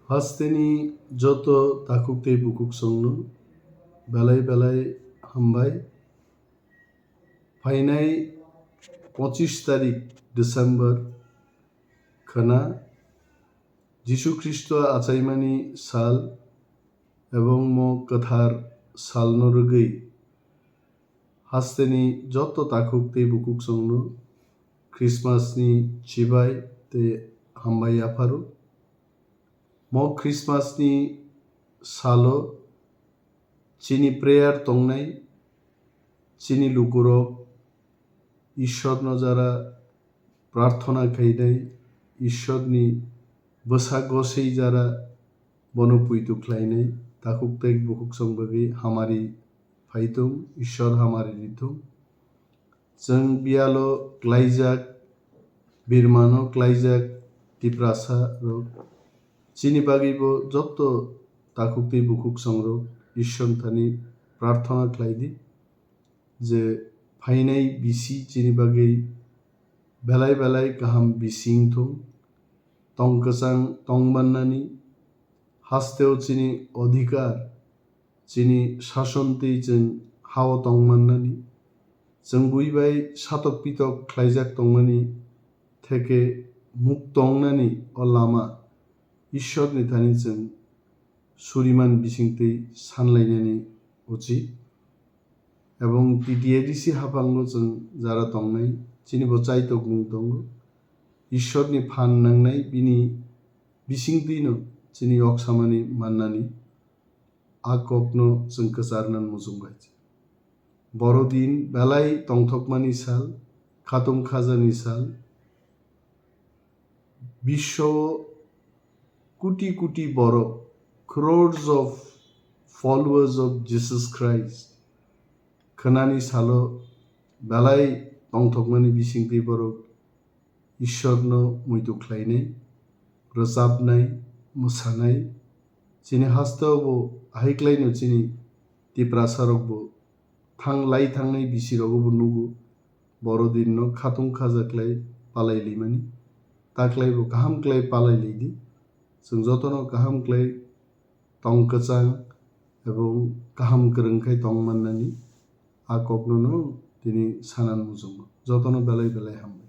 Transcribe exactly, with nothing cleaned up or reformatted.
Hasteni joto takhuk tei bukhuk songno belai belai hambai. Phainai pochish tarik December khwna Jisu Khristo achaimani sal ebong mo kwthar salno rwgwi hasteni joto takhuk tei bukhuk songno Christmas ni chibai tei hambai yapharo. Mo Christmas ni salo chini prayer tongnai, chini lukurok Ishwarno jara prarthana khainai, Ishwarni bwsa gosei jara bono puitu khlainai, takhuk tei bukhuk song bagwi hamari phaitung, Ishwar hamari ritung. Chwng biyalo klaijak, birmano klaijak Tiprasa rok. Chini bagwibo jotto takhuk tei bukhuk songrok Ishwar thani prarthana khlai di, je phainai bisi chini bagwi belai belai kaham bising thung, tong kwchang tong mannani, hasteo chini odhikar, chini sason twi chwng hao tong mannani, chwng bui bai satok pitok khlaijak tongmani theke muk tongnani o lama Ishwarni thani chwng suriman bisingtwi sanlainani uchi. Ebong T T A D C haphango chwng jara tongnai, chini bo chaitokmung tongo. Ishwarni phan nangnai bini bisingtwino chini yoksamani mannani a kokno chwng kwcharnan muchung bai. Borodin belai tongthokmani sal, khatung khajani sal, biswo kuti kuti borok, crores of followers of Jesus Christ, khwnani salo belai tongthokmani bisingtwi borok Ishwarno muitu khlainai, rwchapnai, mwsanai. Chini hasteo bo ahai klaino chini Tiprasa rok bo thang lai thangnai bisi rogo bo nugo. Borodinno khatung khaja klai palai limani. Ta klai bo kaham klai palai lidi. Chwng jotono kaham klai tong kwchang ebong kaham kwrwng khai tong mannani a kokno no tini sanan muchungo. Jotono belai belai hambai.